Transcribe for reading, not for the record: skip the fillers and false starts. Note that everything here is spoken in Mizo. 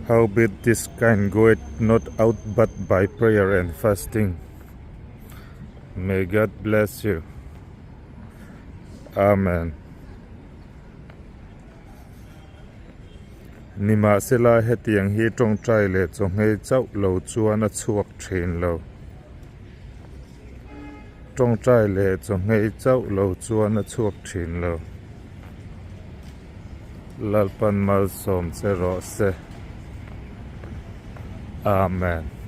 Howbeit this kind goeth not out but by prayer and fasting. May God bless you. Amen. Nimahsela hetiang hi tawngtai leh chawhmei chauh lo chuan a chhuak thin lo. Tawngtai leh chawhmei chauh lo chuan a chhuak thin lo. Lalpan malsawm che rawh se. Amen.